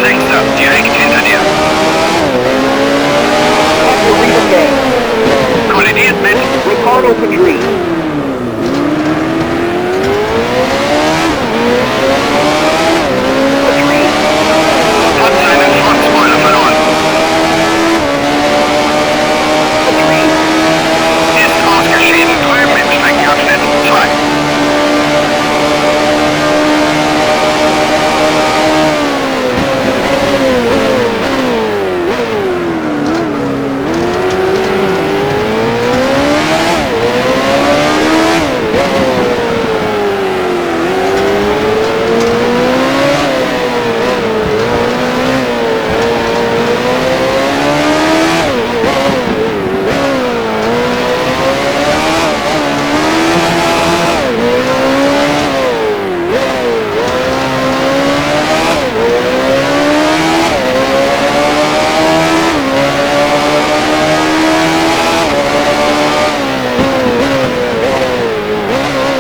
Sechster, direkt hinter dir. Hector Ribeque. Kollidiert mit Ricardo Patri. Patri. Hat seinen Frontspoiler verloren. Patri. Ist ausgeschieden drüben im Streckenabschnitt 2.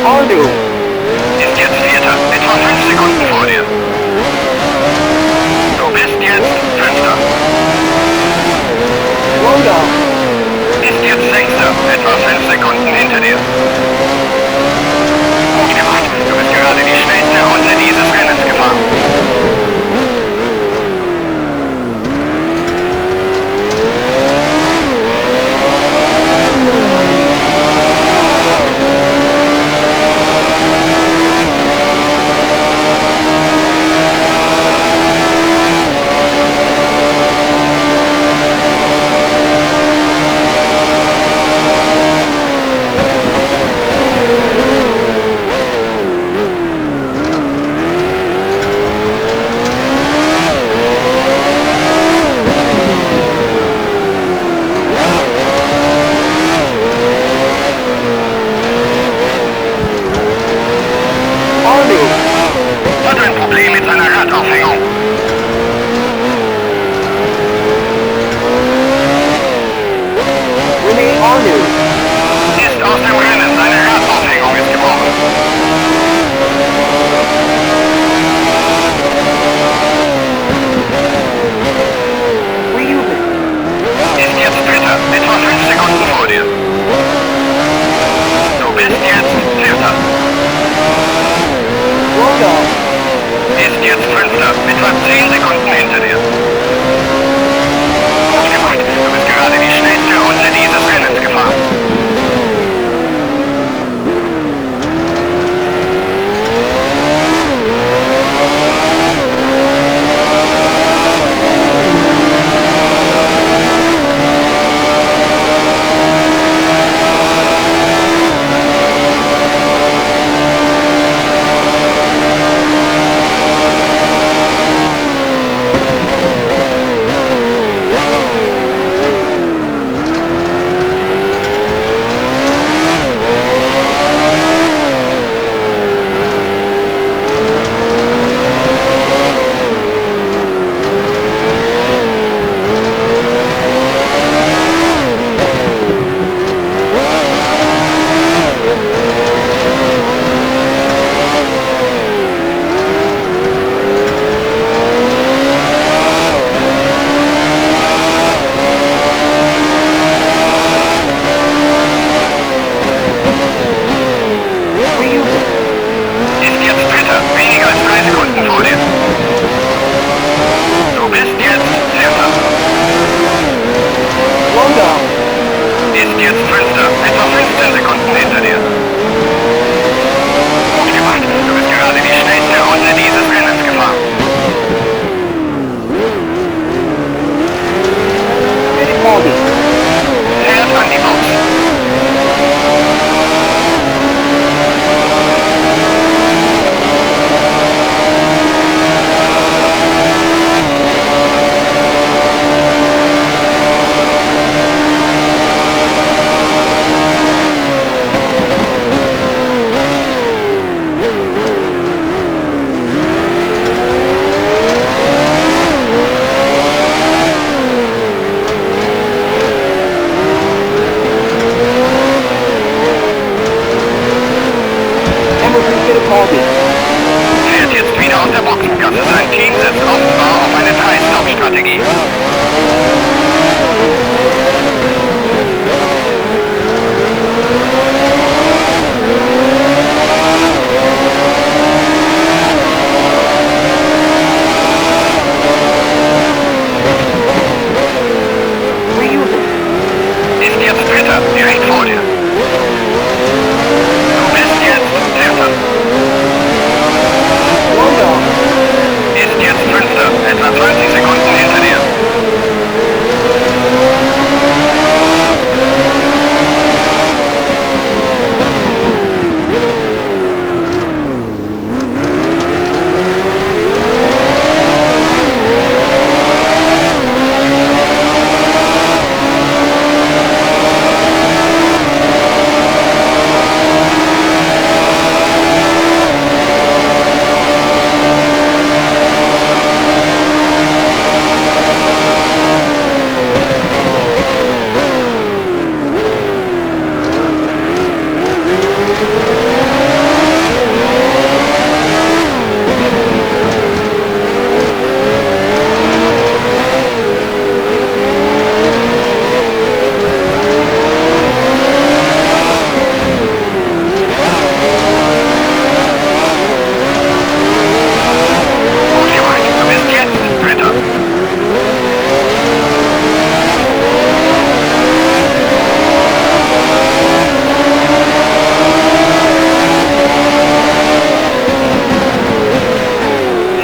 Arnoux. Ist jetzt Vierter, etwa 5 Sekunden vor dir. Du bist jetzt Fünfter. Rhoda. Ist jetzt Sechster, etwa 5 Sekunden hinter dir. Gut gemacht, du bist gerade die schnellste Runde dieses Rennens gefahren. Arnoux. Hat ein Problem mit seiner Radaufhängung. René Arnoux. Ist aus dem Rennen, seine Radaufhängung ist gebrochen. Reuben. Ist jetzt Dritter, etwa 5 Sekunden vor dir. Du bist jetzt Vierter. Rhoda. Ist jetzt Fünfter, etwa 10 Sekunden hinter dir. Gut gemacht, du bist gerade die schnellste Runde dieses Rennens gefahren. Reuben. Ist jetzt Dritter, weniger als 3 Sekunden vor dir. Du bist jetzt Vierter. Rhoda. Ist jetzt Fünfter, etwa 15 Sekunden hinter dir. Gut gemacht, du bist gerade die schnellste Runde dieses Rennens gefahren. Fittipaldi. Fährt an die Box. Emerson Fittipaldi. Fährt jetzt wieder aus der Boxengasse. Sein Team setzt offenbar auf eine 3-Stop-Strategie. Reuse it. Ist jetzt Dritter, direkt vor dir. Du bist jetzt Vierter. Slow down. Ist jetzt Fünfter, etwa 20 Sekunden hinter dir. Gut gemacht, du bist jetzt Dritter.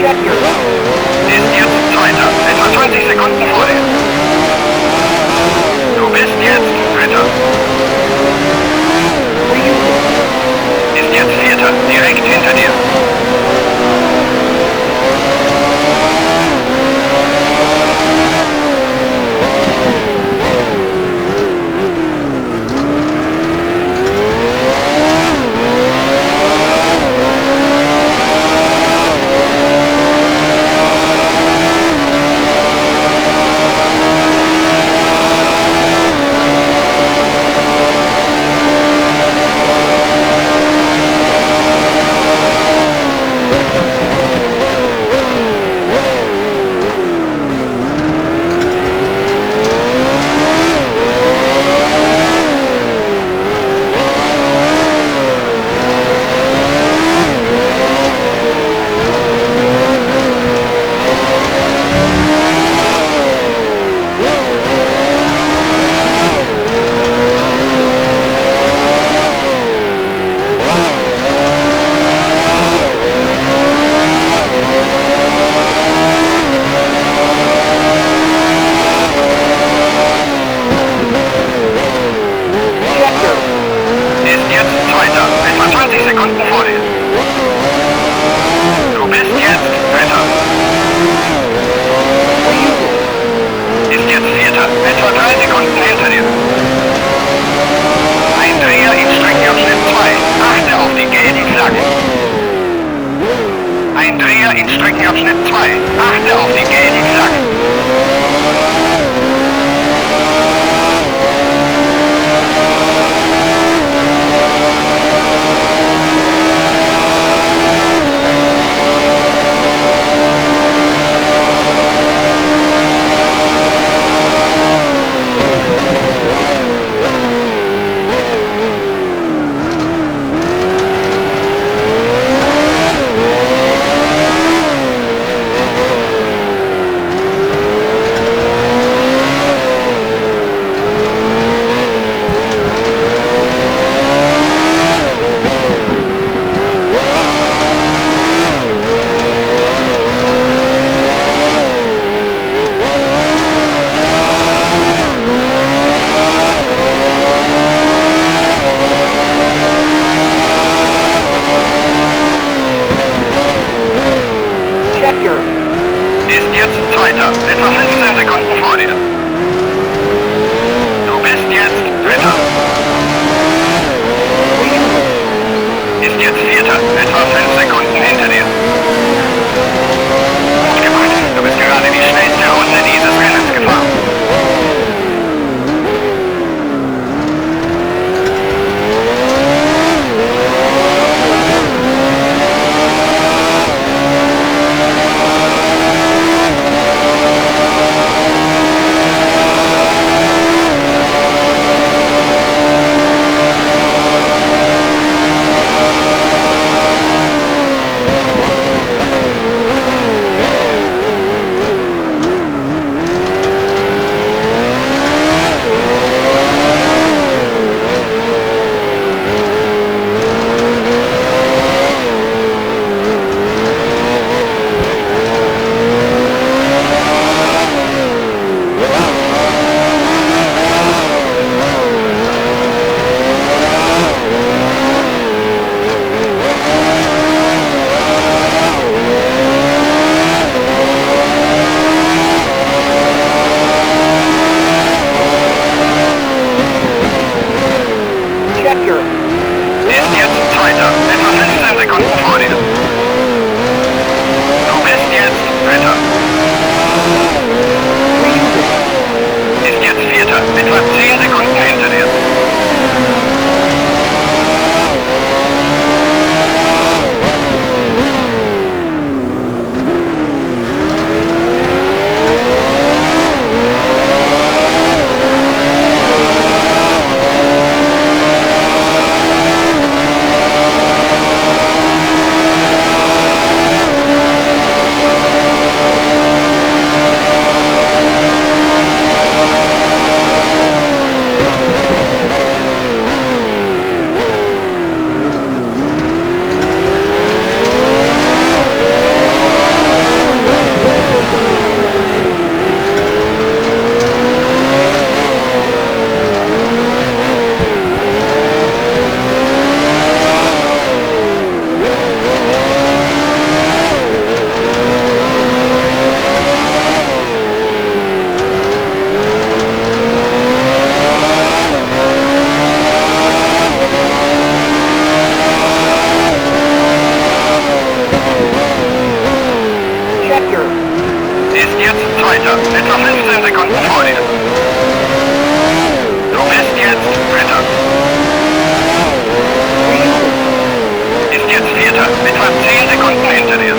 Check your Ist jetzt Zweiter, etwa 20 Sekunden vor dir. Du bist jetzt Dritter. Reuse it. Ist jetzt Vierter, direkt hinter dir. Check your Ist jetzt Zweiter, etwa 20 Sekunden vor dir. Du bist jetzt Dritter. Reuse it. Ist jetzt Vierter, etwa 3 Sekunden hinter dir. Ein Dreher in Streckenabschnitt 2. Achte auf die gelben Flaggen. Ein Dreher in Streckenabschnitt 2. Achte auf die gelben Flaggen. Check your Ist jetzt Zweiter, etwa 15 Sekunden vor dir. Du bist jetzt Dritter. Reuse it. Ist jetzt Vierter, etwa 5 Sekunden hinter dir. Gut gemacht, du bist gerade die schnellste Runde dieses Rennens gefahren. Sekunden vor dir. Du bist jetzt Dritter. Ryugen. Ist jetzt Vierter, etwa 10 Sekunden hinter dir. Scheckter. Ist jetzt Zweiter, etwa 15 Sekunden vor dir. Du bist jetzt Dritter. Ryugen. Ist jetzt Vierter, etwa 10 Sekunden hinter dir.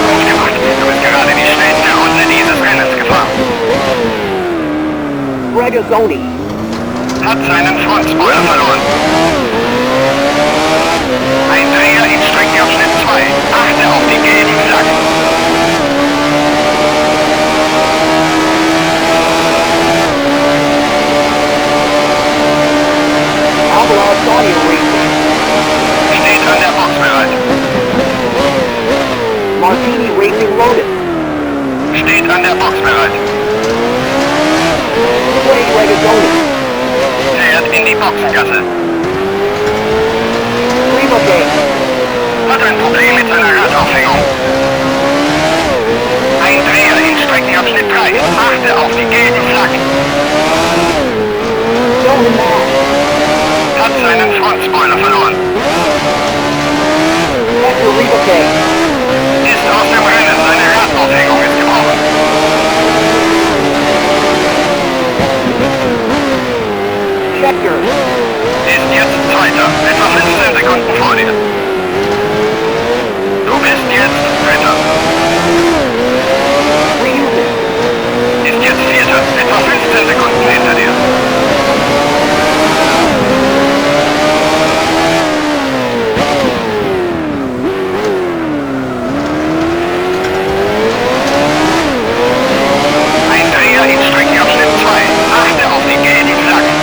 Gut gemacht, du bist gerade die schnellste Runde dieses Rennens gefahren. Regazzoni. Hat seinen Frontspoiler verloren. Ein Dreher in Streckenabschnitt 2. Achte auf die gelben Flaggen. Avalon Audio Racing. Steht an der Box bereit. Martini Racing Lotus. Steht an der Box bereit. Clay Regazzoni. Fährt in die Boxengasse. Rebaque. Hat ein Problem mit seiner Radaufhängung. Ein Dreher in Streckenabschnitt 3. Achte auf die gelben Flaggen. Johan Mass. Hat seinen Frontspoiler verloren. Hector Rebaque. Ist aus dem Rennen. Seine Radaufhängung ist gebrochen. Scheckter. Ist jetzt Zweiter. Etwa 15 Sekunden vor dir. Du bist jetzt Dritter. Ryugen. Ist jetzt Vierter. Etwa 15 Sekunden hinter dir. Ein Dreher in Streckenabschnitt 2. Achte auf die gelben Flaggen.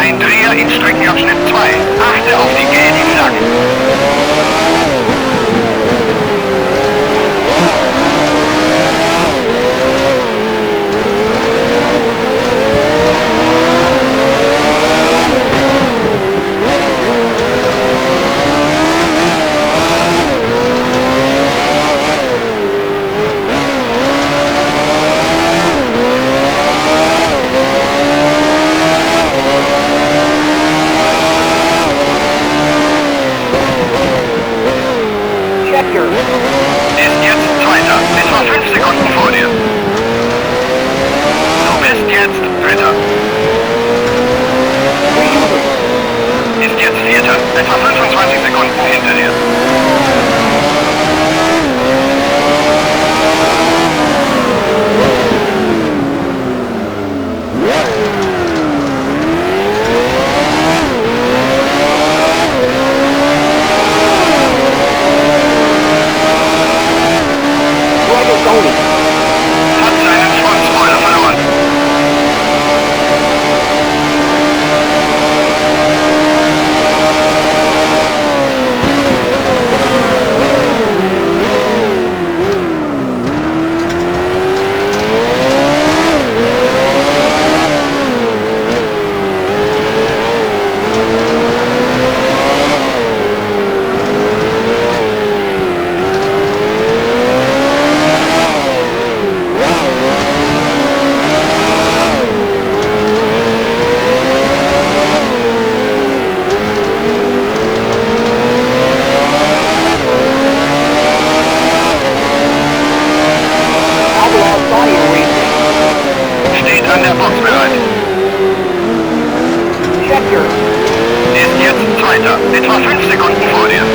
Ein Dreher in Streckenabschnitt 2. Achte auf die gelben Flaggen. Scheckter. Ist jetzt Zweiter. Etwa 5 Sekunden vor dir. Du bist jetzt Dritter. Reusing. Ist jetzt Vierter. Etwa 25 Sekunden hinter dir. Regazzoni. Hat seinen Frontspoiler verloren. Outlaw Fire Racing. Steht an der Box bereit. Scheckter. Ist jetzt Zweiter. Etwa 5 Sekunden vor dir.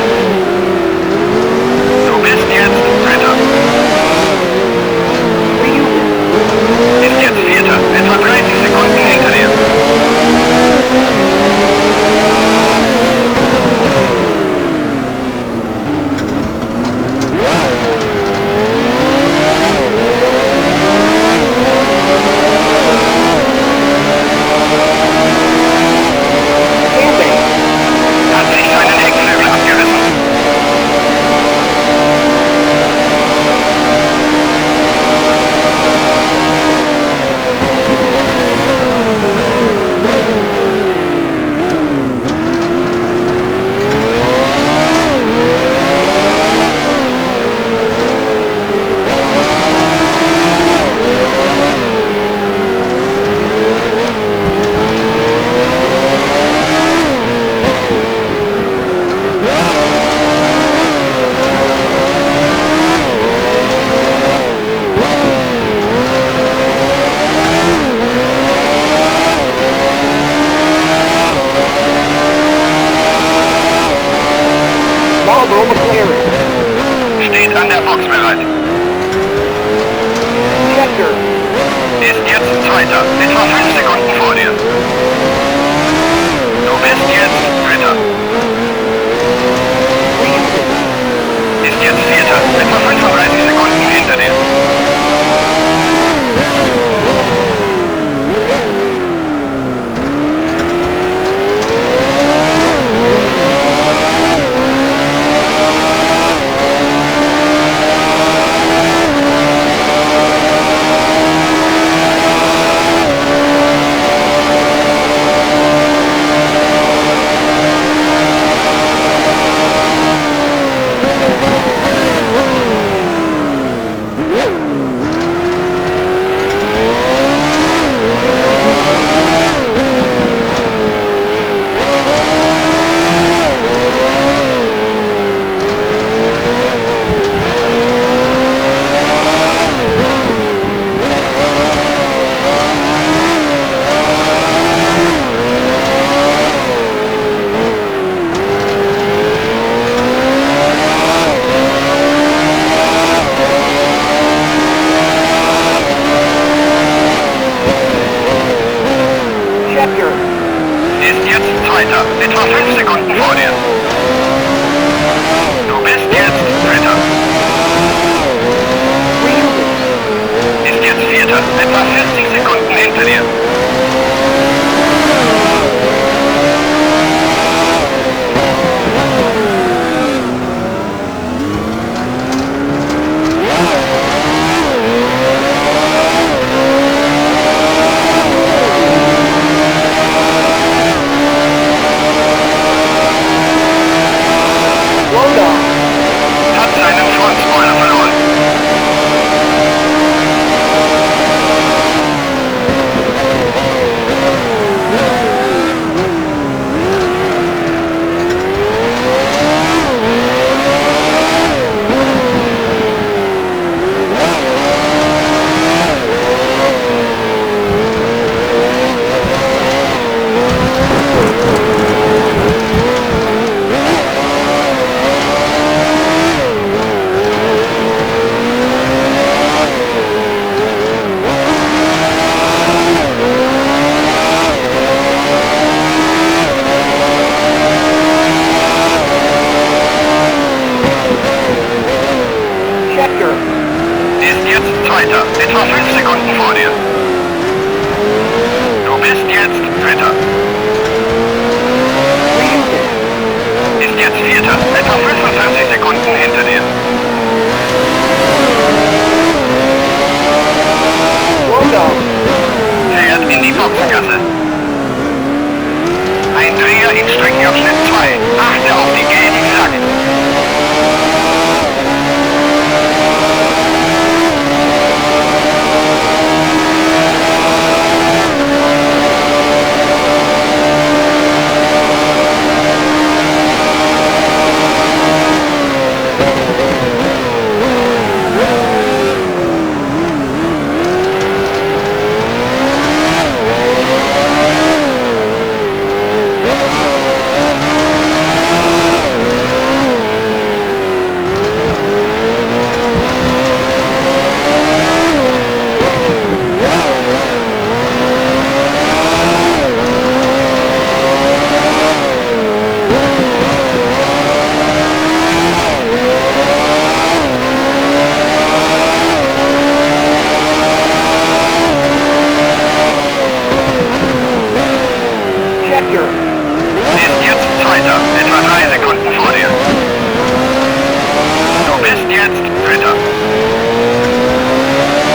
Du bist jetzt Dritter. Reusing. Ist jetzt Vierter. Etwa 30 Sekunden hinter dir. Camping. Hat sich seinen Heckflügel abgerissen. Marlboro McLaren. Steht an der Box bereit. Scheckter. Ist jetzt Zweiter. Etwa 5 Sekunden vor dir. Du bist jetzt Dritter. Reusing. Ist jetzt Vierter. Etwa 35 Sekunden hinter dir. Scheckter. Ist jetzt Zweiter. Etwa 5 Sekunden vor dir. Du bist jetzt Dritter. Reusing. Ist jetzt Vierter. Etwa 40 Sekunden hinter dir. Dreher in Streckenabschnitt 2. Achte auf die gelben Flaggen. Scheckter. Ist jetzt Zweiter, etwa 3 Sekunden vor dir. Du bist jetzt Dritter.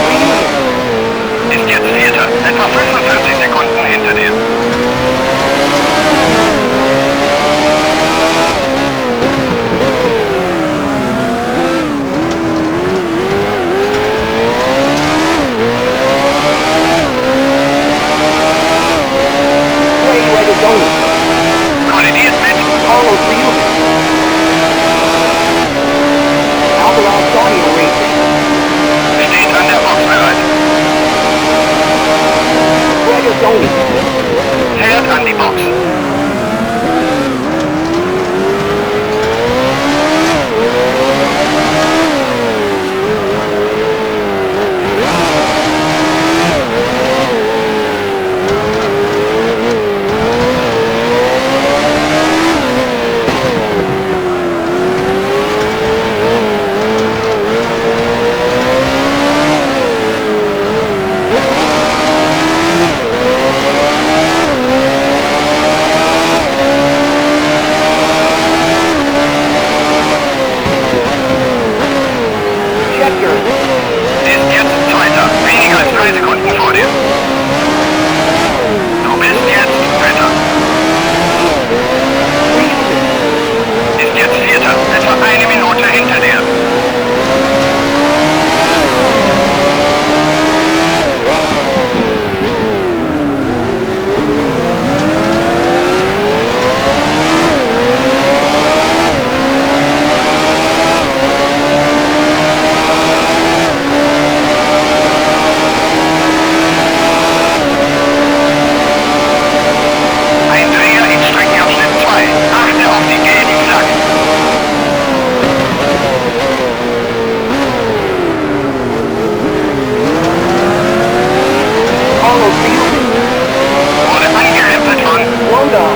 Reusing. Ist jetzt Vierter, etwa 45 Sekunden hinter dir. Clay Regazzoni. Kollidiert mit Carlos Reutemann. Albalad Saudi Racing. Steht an der Box bereit. Regazzoni. Fährt an die Box. Scheckter. Ist jetzt Zweiter, weniger als 3 Sekunden vor dir. Du bist jetzt Dritter. Reusing. Ist jetzt Vierter, etwa 1 Minute hinter dir. Ein Dreher in Streckenabschnitt 2. Achte auf die gelben Flaggen. Carlos Reutemann. Wurde angerempelt von Loda.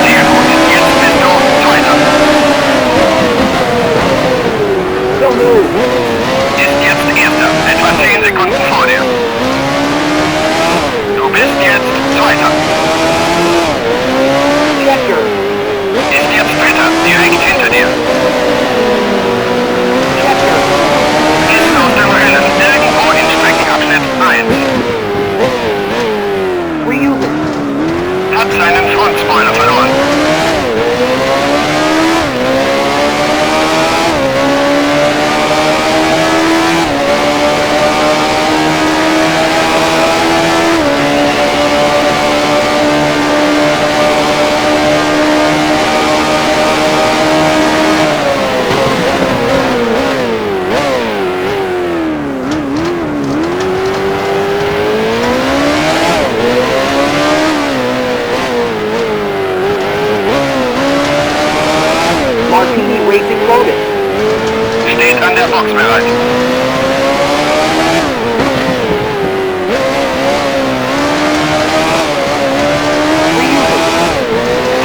Sehr gut, jetzt bist du Zweiter. Villeneuve. Ist jetzt Erster, etwa 10 Sekunden vor dir. Du bist jetzt Zweiter. Scheckter. Ist jetzt Dritter, direkt hinter dir. Scheckter. Ist aus dem Rennen, irgendwo in Streckenabschnitt 1. Reusing. Hat seinen Frontspoiler verloren. Martini Racing Lotus. Steht an der Box bereit. Reusing.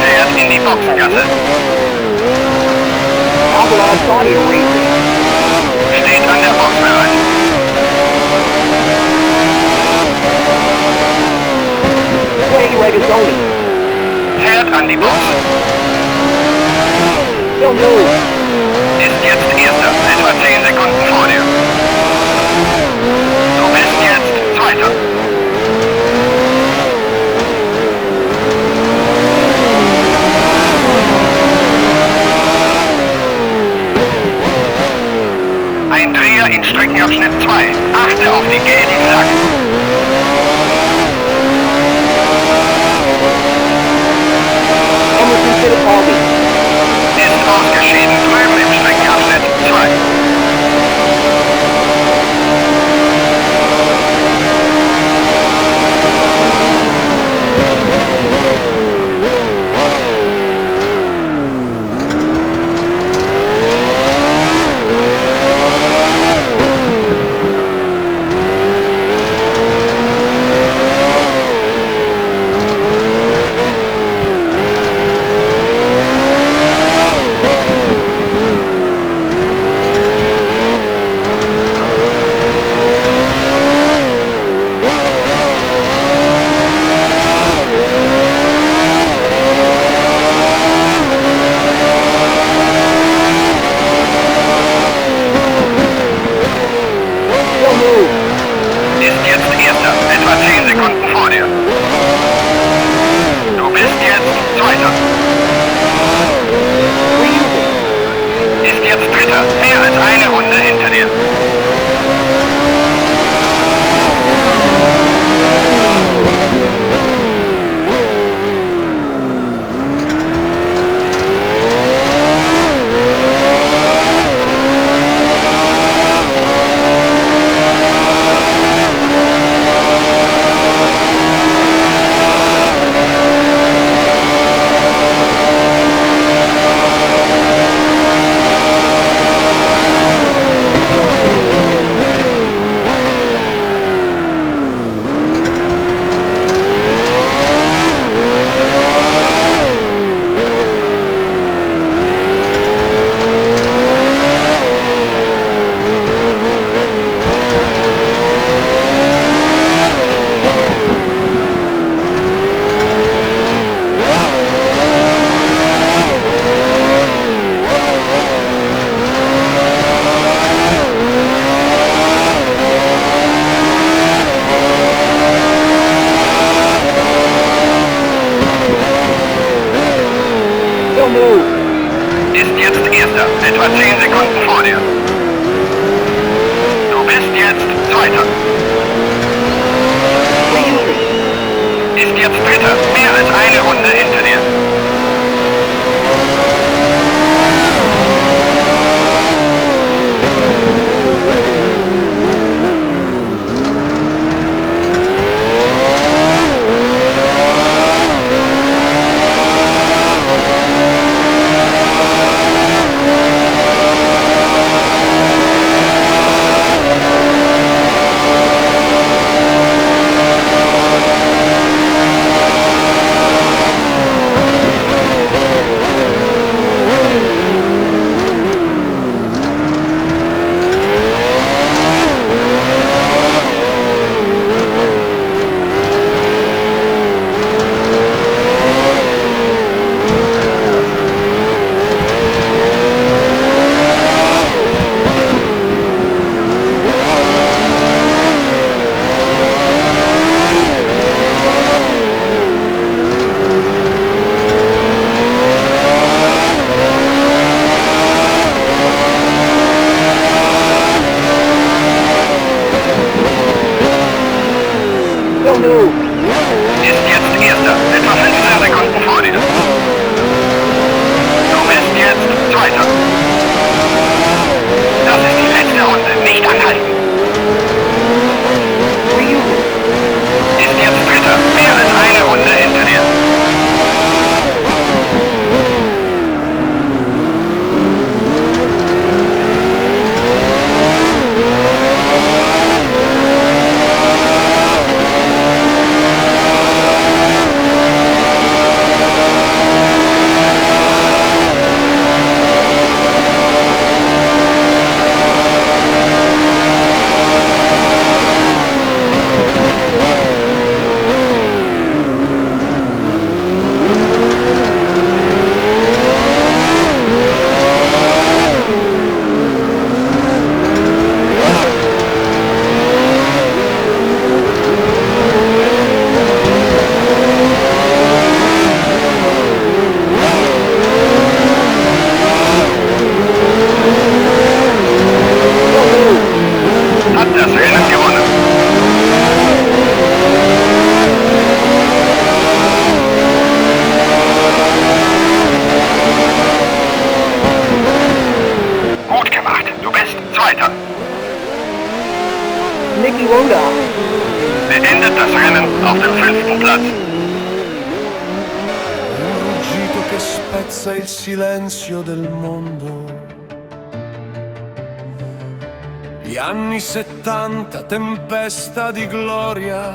Fährt in die Boxengasse. Albalad Saudi Racing. Steht an der Ein Dreher in Streckenabschnitt 2. Achte auf die gelben Flaggen. Emerson Fittipaldi. Ist ausgeschieden drüben im Streckenabschnitt 2. Still move. Ist jetzt Erster, etwa 10 Sekunden vor dir. Du bist jetzt Zweiter. Reusing. Ist jetzt Dritter, mehr als eine Runde hinter dir. Still move. Ist jetzt Erster, etwa 10 Sekunden vor dir. Du bist jetzt Zweiter. Reusing. Ist jetzt Dritter, mehr als eine Runde hinter dir. Still move. Ist jetzt Erster, etwa 15 Sekunden vor dir. Du bist jetzt Zweiter. Das ist die letzte Runde, nicht anhalten. Reusing. Ist jetzt Dritter, mehr als eine Runde hinter dir. Tsunoda. Beendet das Rennen auf dem fünften Platz. Un ruggito che spezza il silenzio del mondo. Gli anni 70, tempesta di gloria,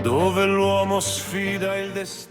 dove l'uomo sfida il destino.